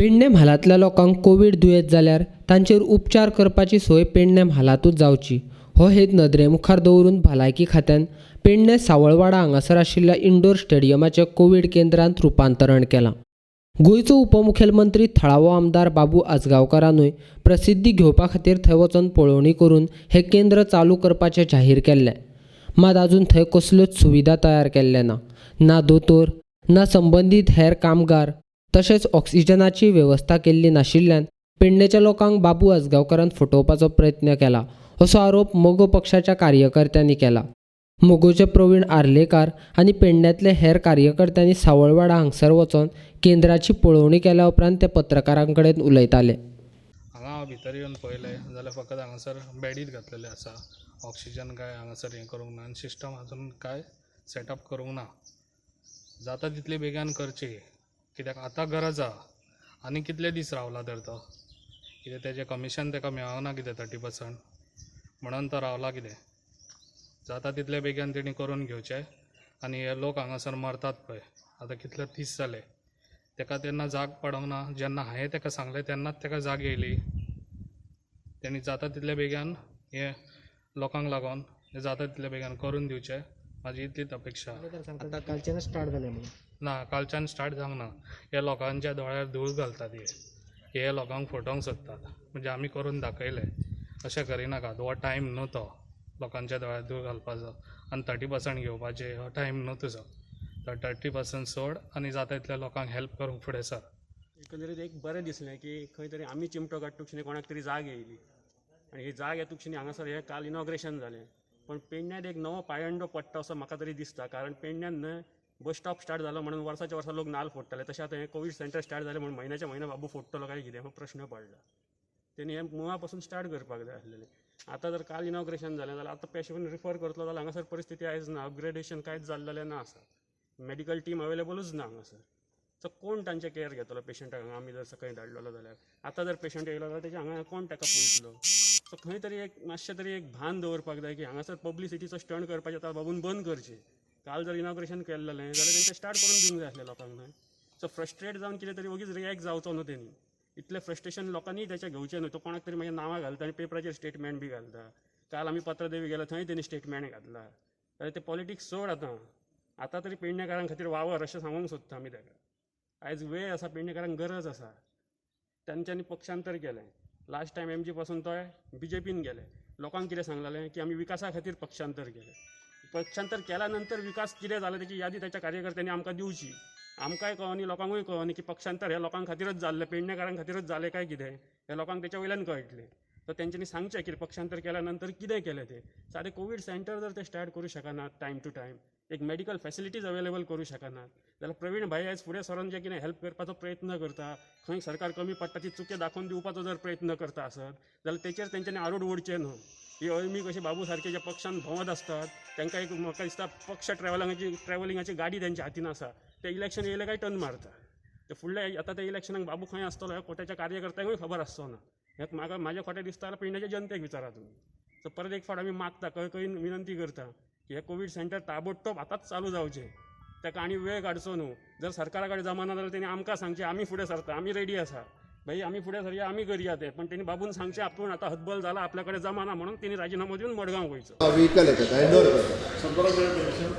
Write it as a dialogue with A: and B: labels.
A: पेडणें म्हालांतल्या लोकांक कोवीड दुयेंत जाल्यार तांचेर उपचार करपाची सोय पेडणें म्हालांतूच जावची हो हेत नदरे मुखार दवरून भलायकी खात्यान पेडणें सावळवाडा हांगासर आशिल्ल्या इंडोर स्टेडियमाचें कोवीड केंद्रांत रुपांतरण केलां. गोंयचो उपमुखेलमंत्री थळावो आमदार बाबू आजगांवकारानूय प्रसिद्धी घेवपा खातीर थंय वचून पळोवणी करून हें केंद्र चालू करपाचें जाहीर केल्लें. मात अजून थंय कसल्योच सुविधा तयार केल्ले ना. ना दोतोर, ना संबंदीत हेर कामगार, तशेंच ऑक्सिजनाची वेवस्था केल्ली नाशिल्ल्यान पेडणेच्या लोकांक बाबू आजगांवकारान फटोवपाचो प्रयत्न केला असो आरोप मगो पक्षाच्या कार्यकर्त्यांनी केला. मगोचे प्रवीण आर्लेकार आनी पेडण्यांतले हेर कार्यकर्त्यांनी सावळवाडा हांगसर वचोन केंद्राची पळोवणी केल्या उपरांत ते पत्रकारां कडेन उलयताले.
B: हांगा हांव भितर येवन पळयलें जाल्यार फकत हांगासर बेडीच घातलेले आसा. ऑक्सिजन काय हांगासर हें करूंक ना आनी सिस्टम आजून काय सेटअप करूंक ना. जाता तितले बेगान करची, कित्याक आतां गरज आहा. आनी कितले दीस रावला तर तो? कितें तेजें कमिशन तेका मेळना कितें 30% म्हणून तो रावला कितें? जाता तितले बेगीन तेणी करून घेवचें आनी हे लोक हांगासर मरतात पळय, आतां कितले दीस जाले, तेका तेन्ना जाग पडोंक ना. जेन्ना हांवें तेका सांगलें तेन्नाच तेका जाग येयली. तेणी जाता तितले बेगीन हें लोकांक लागोन हें जाता तितले बेगीन करून दिवचें, म्हाजी इतलीच अपेक्षा.
C: आतां कालच्यान स्टार्ट जालें म्हणून.
B: ना, कालच्यान स्टार्ट जावंक ना. हे लोकांच्या दोळ्यार धूळ घालतात. हे हे लोकांक फटोवंक सोदतात, म्हणजे आमी करून दाखयलें. अशें करिनाकात. हो टायम न्हू तो लोकांच्या दोळ्यार धूळ घालपाचो आनी 30% घेवपाचें. हो टायम न्हू तुजो तो. 30% सोड आनी जाता तितल्या लोकांक हेल्प करूंक फुडें सर.
D: एकंदरीत एक बरें दिसलें की खंय तरी आमी चिमटो काडटकशीं कोणाक तरी जाग येयली आनी ही जाग येतकशीं हांगासर हें काल इनॉग्रेशन जालें. पण पेडण्यात एक नवो पायंडो पडटा असो म्हाका तरी दिसता, कारण पेडण्यान न्हय बस स्टॉप स्टार्ट जालो म्हणून वर्साच्या वर्सा लोक नाल फोडटाले, तशें आतां हें कोवीड सेंटर स्टार्ट जालें म्हणून म्हयन्याच्या म्हयनो बाबू फोडटलो काय कितें हो प्रश्न पडला. तेणी हें मुळा पासून स्टार्ट करपाक जाय आसलेलें. आतां जर काल इनॉग्रेशन जालें जाल्यार आतां पेशंट रिफर करतलो जाल्यार हांगासर परिस्थिती आयज ना, अपग्रेडेशन कांयच जाल्लेलें ना आसा, मेडिकल टीम अवेलेबलूच ना हांगासर. सो कोण तांचें केअर घेतलो पेशंटाक हांगा आमी जर सकाळी धाडलेलो जाल्यार? आतां जर पेशंट येयलो जाल्यार तेजें हांगा कोण ताका पळयतलो? सो खंय तरी एक मातशें तरी एक भान दवरपाक जाय की हांगासर पब्लिसिटीचो स्टंट करपाचें आतां बाबून बंद करचें. काल जर इनॉग्रेशन केल्लेलें जाल्यार तेंचें स्टार्ट करून दिवंक जाय आसलें लोकांक न्हय. सो फ्रस्ट्रेट जावन कितें तरी वगीच रिएक्ट जावचो न्हू तेणी. इतलें फ्रस्ट्रेशन लोकांनीय तेचें घेवचें न्हू. तो कोणाक तरी मागीर नांवां घालता आनी पेपराचेर स्टेटमेंट बी घालता. काल आमी पत्रदेवी गेले, थंय तेणी स्टेटमेंट घातला. जाल्यार ते पॉलिटिक्स सोड आतां. आतां तरी पेडणेकारां खातीर वावर अशें सांगूंक सोदता आमी तेका. आयज वेळ आसा, पेडणेकारांक गरज आसा. तांच्यांनी पक्षांतर केलें. लास्ट टायम एमजी पासून तो बीजेपीन गेले. लोकांक कितें सांगलेलें की आमी विकासा खातीर पक्षांतर केलें. पक्षांतर केल्या नंतर विकास कितें जाला तेची यादी ताच्या कार्यकर्त्यांनी आमकां दिवची. आमकांय कळनी, लोकांकूय कळनी की पक्षांतर हें लोकां खातीरच जाल्लें, पेडणेकारां खातीरच जालें काय कितें हें लोकांक तेच्या वयल्यान कळटलें. सो तेंच्यांनी सांगचें की पक्षांतर केल्या नंतर कितें केलें तें. सादें कोवीड सेंटर जर ते स्टार्ट करूं शकनात टायम टू टायम, एक मेडिकल फॅसिलिटीज अवेलेबल करूं शकनात जाल्यार प्रवीण भाई आयज फुडें सरोन जें कितें हेल्प करपाचो प्रयत्न करता, खंय सरकार कमी पडटा ती चुकी दाखोवन दिवपाचो जर प्रयत्न करता आसत जाल्यार तेचेर तेंच्यांनी आरोड ओडचें न्हू. ही अळमी कशी बाबू सारके जे पक्षान भोंवत आसतात तांकां एक म्हाका दिसता पक्ष ट्रॅवलिंगाची गाडी तेंच्या हातीन आसा. ते इलेक्शन येयलें काय टर्न मारता ते फुडल्या. आतां त्या इलेक्शनाक बाबू खंय आसतलो हें कोट्याच्या कार्यकर्त्यांकूय खबर आसचो ना. हें म्हाका म्हाजें खोटें दिसता जाल्यार पेडण्याच्या जनतेक विचारा तुमी. सो परत एक फावट आमी मागता, कळकळीन विनंती करता की हें कोवीड सेंटर ताबडतोब आतांच चालू जावचें. ताका आनी वेळ काडचो न्हू. जर सरकारा कडेन जमाना जाल्यार तेणी आमकां सांगचें, आमी फुडें सरता, आमी रेडी आसा भाई, आमी फुडें सरया, आमी करया तें. पण तेणी बाबून सांगचें आपूण आतां हतबल जाला, आपल्या कडेन जमाना म्हणून तेणी राजिनामो दिवन मडगांव वयचो.
E: व्हिकल येतात, हँड ओवर करतात.
F: सरकाराकडे पेन्शन.